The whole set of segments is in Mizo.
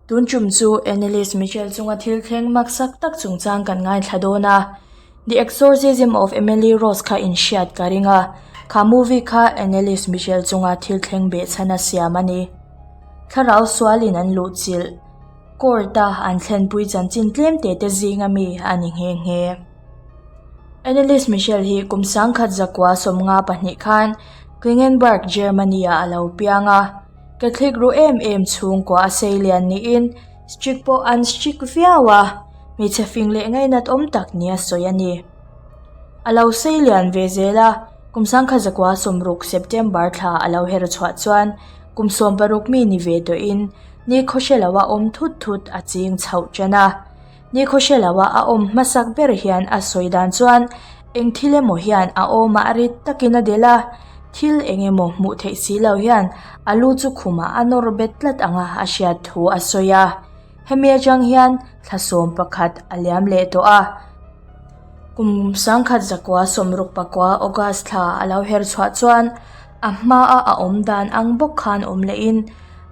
Tun tum chu Anneliese Michel chunga thil thleng maksak tak chungchang kan ngaithla dawn a. The Exorcism of Emily Rose kha inhriat ka ring a, kha movie kha Anneliese Michel chunga thil thleng behchhan a siam a ni. Thlarau sualin an luhchilh court-a an thlenpui chanchin tlem te te zinga mi a ni nghe nghe. Anneliese Michel hi kum sangkhat zakua 52 khan Klingenberg, Germany-ah a lo piang a. Catholic ru em em chhungkua a sei lian niin strict pawh an strict viau a, hmeichhe fing leh ngainat awm tak nia sawi a ni. A lo sei lian ve zel a, kum sangkhat zakua 60 September thla a lo her chhuah chuan kum 60 mi ni ve tawhin ni khawhre loa awm thut thut a ching chhoh tan a. Ni khawhre loa a awm hmasak ber hian a sawi dan chuan eng thil emaw hian a awmah rit takin a delh a, thil eng emaw hmuh theih si lo hian a lu chu khumah a nawr bet tlat anga a hriat thu a sawi a. Hemi atang hian thla 11 a liam leh tawh a. Kum sangkhat zakua 69 August thla a lo her chhuah chuan a hmaa a awm dan ang bawk khan awm lehin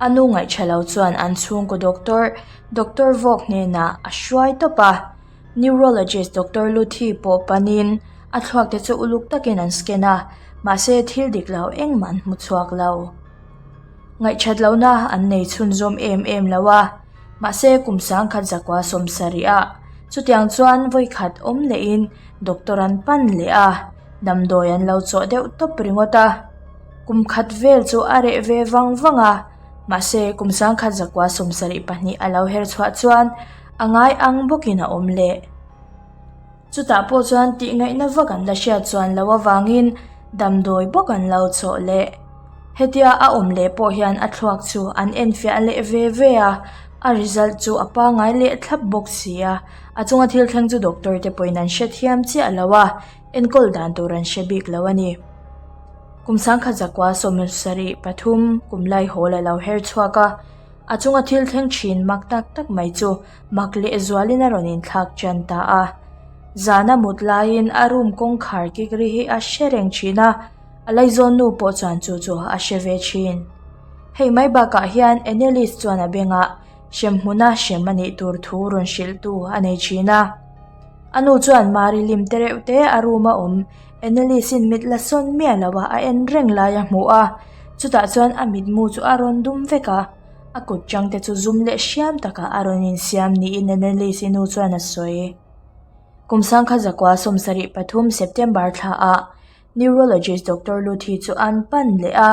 a nu ngaihṭha lo chuan an chhungkaw doctor Doctor Vawk hnenah a hruai tawp a, Neurologist Doctor Luthi pawh panin a thluak te chu uluk takin an scan a, mahse thil dik lo engmah an hmu chhuak lo. Ngaihṭhat lohna an nei chhunzawm em em lo a, mahse kum sangkhat zakua 70 ah chutiang chuan vawikhat awm lehin doctor an pan leh a, damdawi an lo chawh deuh tawp ringawt a. Kum khat vel chu a reh ve vang vang a. Mahse, kum sangkhat zakua 72 a lo her chhuah chuan a ngai ang bawkin a awm leh. Chutah pawh chuan tih ngaihna vak an la hriat chuan lo avangin damdawi bawk an lo chawh leh. Hetia a awm leh pawh hian a thluak chu an enfiah leh ve ve a, a result chu a pangai leh thlap bawk si a. A chunga thil thleng chu doctor te pawhin an hrethiam chiah lo a, enkawl dan tur an hre bik lo a ni. Kum sangkhat zakua 73 kum lai hawl a lo her chhuak a, a chunga thil thleng thin mak tak tak mai chu mak leh zualin a rawn inthlak tan ta a. Zana mut laiin a room kawngkhar kik ri hi a hre reng thin a, a laizawn nu pawh chuan chu chu a hre ve thin. Hei mai bakah hian Anneliese chuan a bengah hremhmuna hrem a nih tur thu rawn hrilhtu a nei thin a. A nu chuan Mari lim te reuh te a room a awm Anneliese-in mit la sawn miah lo a, a en reng lai a hmu a. Chutah chuan a mitmu chu a rawn dum vek a, a kut chang te chu zum leh hriam takah a rawn insiam niin Anneliese-i nu chuan a sawi. Kum sangkhat zakua 73 September thlaah Neurologist Doctor Luthi chu an pan leh a.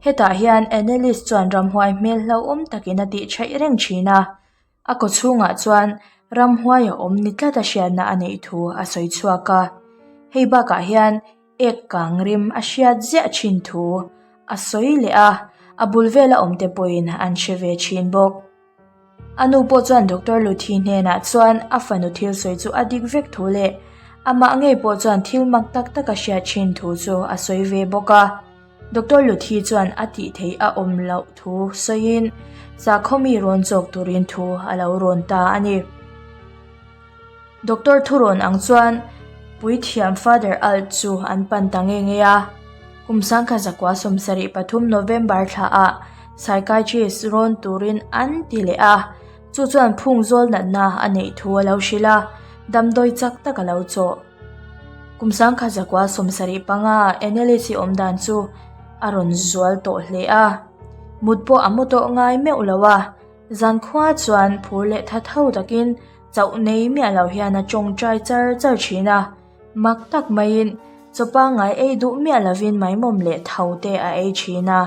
Hetah hian Anneliese chuan ramhuai hmel hlauhawm takin a tih theih reng thin a. A kaw chhungah chuan ramhuai a awm ni tlat a hriatna a neih thu a sawi chhuak a. Hei bakah hian ek kang rim a hriat ziah thin thu a sawi leh a, a bul vela awm te pawhin an hre ve thin bawk. A nu pawh chuan Doctor Luthi hnenah chuan a fanu thil sawi chu a dik vek thu leh amah ngei pawh chuan thil mak tak tak a hriat thin thu chu a sawi ve bawk a. Doctor Luthi chuan a tih theih a awm loh thu sawiin sakhaw mi rawn chawk turin thu a lo rawn ta a ni. Doctor thurawn ang chuan puithiam Father Alt chu an pan ta nge nge a. Kum sangkhat zakua 73 November thlaah psychiatrist rawn turin an ti leh a, chu chuan phung zawl natna a neih thu a lo hrilh a, damdawi chak tak a lo chawh. Kum sangkhat zakua 75 Anneliese awm dan chu a rawn zual tawh hle a, mut pawh a mu tawh ngai meuh lo a, zankhua chuan phur leh tha tho takin chauh nei miah lo hian a tawngtai char char thin a, mak tak maiin chaw pangngai ei duh miah lovin maimawm leh tho te a ei thin a,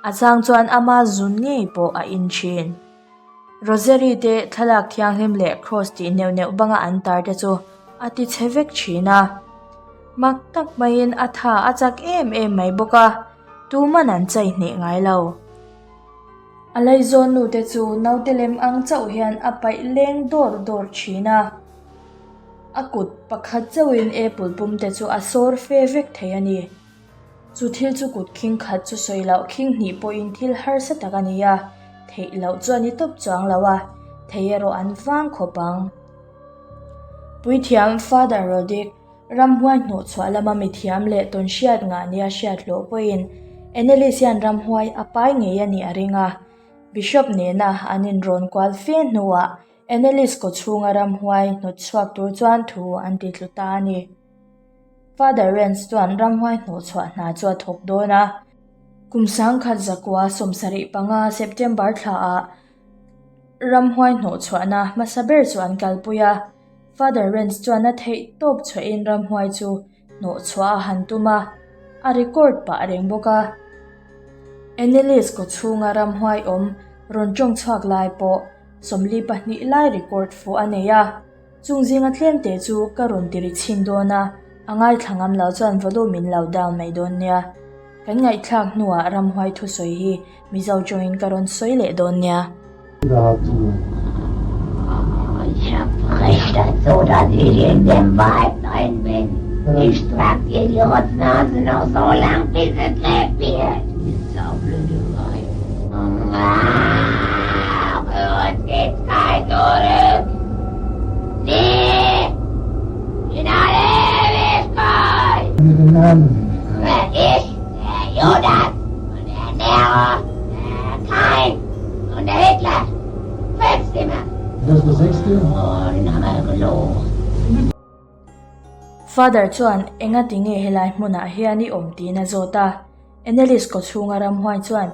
a chang chuan ama zun ngei pawh a in thin. Rosary te thlalak thianghlim leh cross tih neuh neuh banga an tar te chu a ti chhe vek thin a. Mak tak maiin a tha a chak em em mai bawk a, tuman an chai hneh ngai lo. A laizawn nu te chu naute lem ang chauh hian a paih leng dawr dawr thin a. A kut pakhat chauhin apple pum te chu a sawr fe vek thei a ni. Chu thil chu kut khing khat chu sawi loh khing hnih pawhin thil harsa tak a ni a, theih loh chu a ni tawp chuang lo a, thei erawh an vang khawp ang. Puithiam Father Roddick, ramhuai hnawhchhuah lama mithiam leh tawnhriat ngah nia hriat hlawh pawhin Anneliese hian ramhuai a pai ngei a nih a ring a. Bishop nena an inrawn kual fe hnuah Anneliese kawchhunga ramhuai hnawt chhuak tur chuan thu an ti tlu ta a ni. Father Renz chuan ramhuai hnawhchhuah hna chu a thawk dawn a. Kum sangkhat zakua 75 September thlaah ramhuai hnawhchhuahna hmasa ber chu an kalpui a. Father Renz chuan a theih tawp chhuahin ramhuai chu hnawhchhuah a han tum a, a record pah reng bawk a. Anneliese kawchhunga ramhuai awm rawn tawng chhuak lai pawh 42 lai record fuh a nei a, chung zinga tlemte chu ka rawn ti ri chhin dawn a, a ngaithla ngam lo chuan volume in lo down mai dawn nia. Kan ngaihthlak hnuah ramhuai thusawi hi Mizo tawngin ka rawn sawi leh dawn nia. Father chuan enga ti nge helai hmunah hian i awm tiin a zawt a. Anneliese kawchhunga ramhuai chuan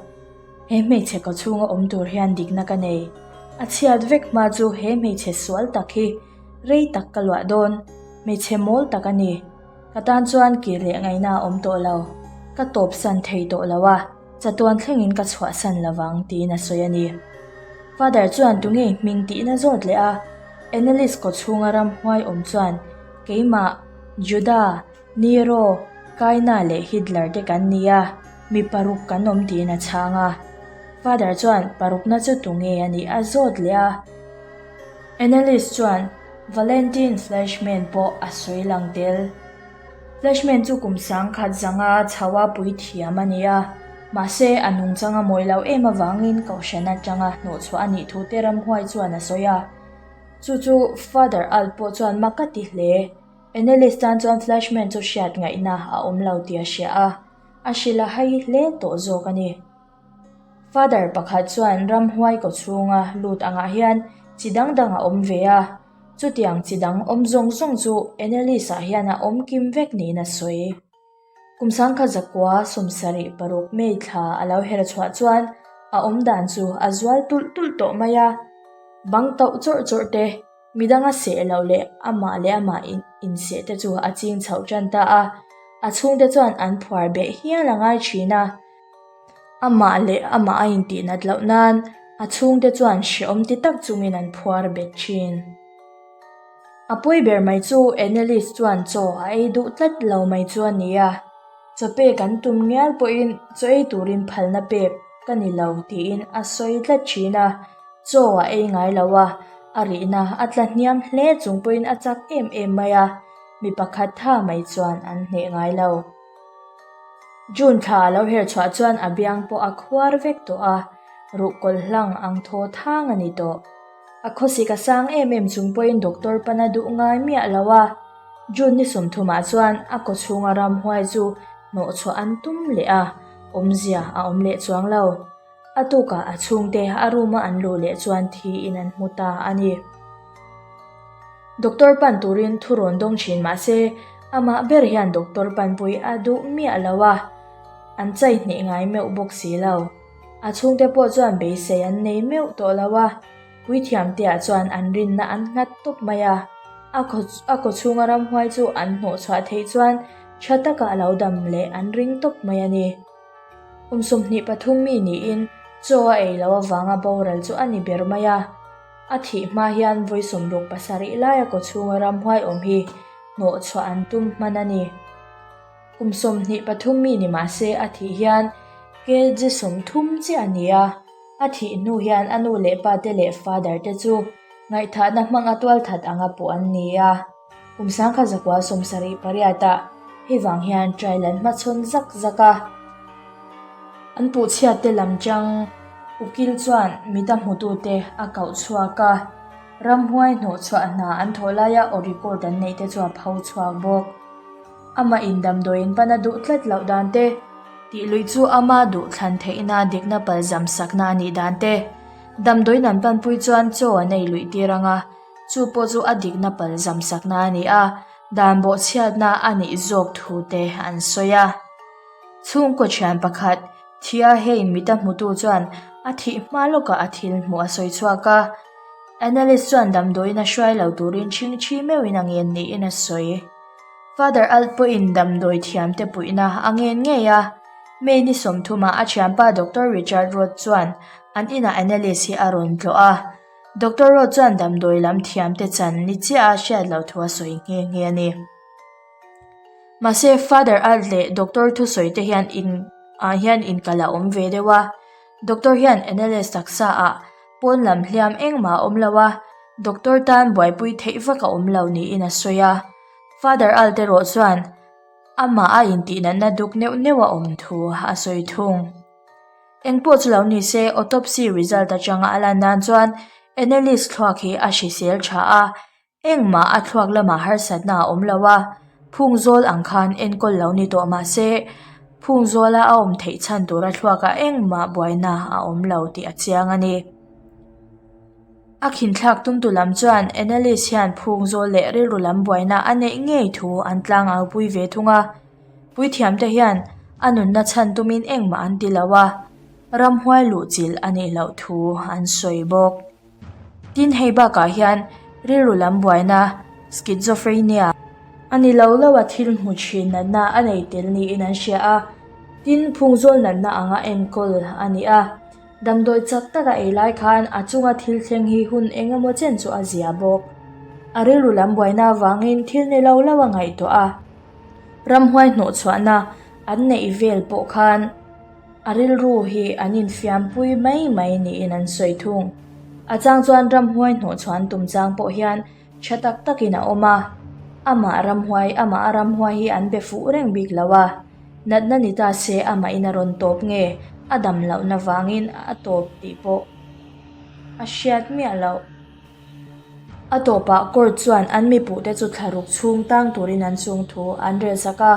he hmeichhe kawchhunga awm tur hian dikna ka nei. A chhiat vek hma chu he hmeichhe sual tak hi rei tak ka luah dawn. Hmeichhe mawl tak a ni. Ka tan chuan kir leh ngaihna a awm tawh lo. Ka tawpsan thei tawh lo a, chatuan thlengin ka chhuahsan lovang tiin a sawi a ni. Father chuan tunge hming tiin a zawt leh a, Anneliese kawchhunga ramhuai awm chuan keimah, Juda, Nero, Kaina leh Hitler te kan ni a, mi paruk kan awm tiin a chhang a. Father chuan parukna chu tunge a nih a zawt leh a. Anneliese chuan Valentin Fleischmann pawh a sawi lang tel. Fleischmann chu kum sangkhat zanga chhoa puithiam a ni a, mahse a nungchang a mawi lo em avangin kohhran atanga hnawhchhuah a nih thu te ramhuai chuan a sawi a. Chu chu Father Alt pawh chuan mak a ti hle. Anneliese tan chuan Fleischmann chu hriat ngaihna a awm lo tih a hria a, a hrilh a hai hle tawh zawk a ni. Father pakhat chuan ramhuai kaw chhunga lut angah hian chi dang dang a awm ve a, chutiang chi dang awm zawng zawng chu Anneliese ah hian a awm kim vek niin a sawi. Kum sangkhat zakua 76 May thla a lo her chhuah chuan a awm dan chu a zual tulh tulh tawh mai a, bang tauh chawrh chawrh te, Midang a seh loh leh amah leh amah inseh te chu a ching chhoh tan ta a, a chhungte chuan an phuar beh hial a ngai thin a. Amah leh amah a intihnat loh nan a chhungte chuan hrehawm ti tak chungin an phuar bet thin. A pawi ber mai chu Anneliese chuan chaw a ei duh tlat lo mai chu a ni a, chaw pek an tum ngial pawhin chaw ei turin phalna pek ka ni lo tiin a sawi tlat thin a. Chaw a ei ngai lo a, a rihna a tla hniam hle chung pawhin a chak em em mai a, mi pakhat tha mai chuan an hneh ngai lo. June thla a lo her chhuah chuan a biang pawh a khuar vek tawh a, ruhkawlh hlang ang thaw thang a ni tawh. A khawsik a sang em em chung pawhin doctor pana duh ngai miah lo a, June ni sawmthumah chuan a kawchhunga ramhuai chu hnawhchhuah an tum leh a, awmzia a awm leh chuang lo. A tukah a chhungte a room a an luh leh chuan thiin an hmu ta a ni. Doctor pan turin thu rawn dawng thin mah se, amah ber hian doctor panpui a duh miah lo a, an chai hneh ngai meuh bawk si lo. A chhungte pawh chuan beisei an nei meuh tawh lo a, puithiamteah chuan an rinna an nghat tawp mai a. A a kaw chhunga ramhuai chu an hnawhchhuah theih chuan tha taka a lo dam leh an ring tawp mai a ni. Kum 23 mi niin chaw a ei loh avanga boral chu a ni ber mai a. A thih hma hian vawi 67 laia kaw chhunga ramhuai awm hi hnawhchhuah an tum hman a ni. Kum 23 mi ni mah se a thih hian kg 30 chiah a ni a. A thih hnu hian a nu leh pa te leh father te chu ngaihthahna hmanga tualthat anga puh an ni a. Kum sangkhat zakua 78 ah hei vang hian trial an hmachhawn zak zak a. An puhchhiat te lam chang ukil chuan mita hmutute a koh chhuak a, ramhuai hnawhchhuah hna an thawh laia aw record an neih te chu a pho chhuak bawk. Amah in damdawiin pana duh tlat loh dan te. Tih luih chu ama duh thlan theihna dikna palzam sakna a nih dan te, damdawiin an panpui chuan chaw an ei luih tir ang a, chu pawh chu a dikna palzam sakna a ni a, dan bawhchhiatna a nih zawk thu te an sawi a. Chhungkaw thian pakhat Thia Hein mita hmutu chuan a thih hma lawkah a thil hmuh a sawi chhuak a, Annalise chuan damdawiin a hruai lo turin ṭhingṭhi meuhin a ngen niin a sawi. Father Alt pawhin damdawi thiamte puihna a ngen ngei a, May ni sawmthumah a thianpa Doctor Richard Roth chuan an inah Annalise hi a rawn tlawh a. Doctor Roth chuan damdawi lam thiamte chan ni chiah a hriat loh thu a sawi nghe nghe a ni. Mahse, Father Alt leh Doctor thusawi te hian in ah hian inkal a awm ve deuh a. Doctor hian Annalise taksa ah pawn lam hliam engmah a awm lo a, Doctor tan buaipui theih vak a awm lo niin a sawi a. Father Alt erawh chuan amah a intihnatna duk neuh neuh a awm thu a sawi thung. Engpawh chu lo ni se, autopsy result atanga a lan dan chuan Annalise thluak hi a hrisel tha a, Engmah a thluak lamah harsatna a awm lo a, phung zawl ang khan enkawl lo ni tawh mah se, phung zawla a awm theih chhan tura thluakah engmah buaina a awm lo tih a chiang a ni. A khinthlak tumtu lam chuan Annalise hian phung zawl leh rilru lam buaina a neih ngei thu an tlangaupui ve thung a, puithiamte hian a nunna chhan tumin engmah an ti lo a, ramhuai luhchilh a nih loh thu an sawi bawk. Tin, hei bakah hian rilru lam buaina, schizophrenia, a ni lo lo a thil hmu thin natna a nei tel niin an hria a, tin, phungzawl natna anga enkawl a ni a. Damdawi chak tak a ei lai khan a chunga thil thleng hi hun eng emaw chen chu a zia bawk. A rilru lam buaina avangin thil ni lo lo a ngaihtuah a, ramhuai hnawhchhuahna an neih vel pawh khan, A rilru hi an infiampui mai mai niin an sawi thung. A chang chuan ramhuai hnawhchhuan tum chang pawh hian tha tak takin a awm a, amah ramhuai amah a ramhuai hi an be fuh reng bik lo a, natna ni ta se amahin a rawn tawp nge a dam lohna vangin a tawp tih pawh a hriat miah loh. A tawpah court chuan an mipuhte chu thla ruk chhung tang turin an chung thu an relsak a,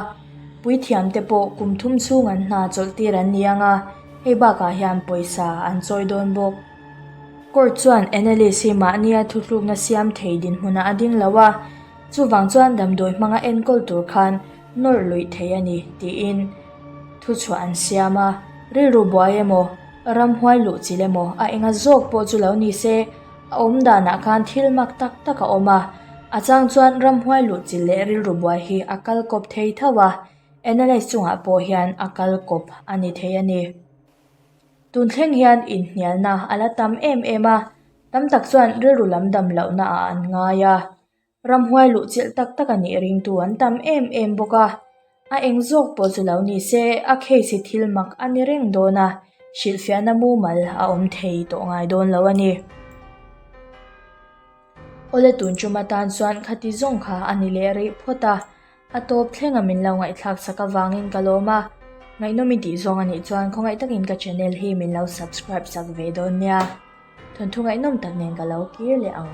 puithiamte pawh kum thum chhung an hna chawlh tir an ni ang a, hei bakah hian pawisa an chawi dawn bawk. Court chuan Annalise hi mahnia thuthlukna siam thei dinhmunah a ding lo a, chuvang chuan damdawi hmanga enkawl tur khan nawrh luih thei a ni tiin thuchhuah an siam a, rilru buai emaw, ramhuai luh chilh emaw a enga zawk pawh chu lo ni se, A awm danah khan thil mak tak tak a awm a, a chang chuan ramhuai luh chilh leh rilru buai hi a kal kawp thei tho a, Annalise chungah pawh hian a kal kawp a ni thei a ni. Tun thleng hian inhnialna a la tam em em a, tam tak chuan rilru lam dam lohna ah an ngai a. Ramhuai luh chilh tak tak a nih ringtu an tam em em bawk a, a eng zawk pawh chu lo ni se a case hi thil mak a ni reng dawn a, hrilhfiahna mumal a awm thei tawh ngai dawn lo a ni. Awle tun tum atan chuan khati zawng kha a ni leh rih phawt a, a tawp thleng a min lo ngaihthlak sak avangin ka lawm a, ngaihnawm i tih zawng a nih chuan khawngaih takin ka channel hi min lo subscribe sak ve dawn nia. Thawnthu ngaihnawm tak nen ka lo kir leh ang.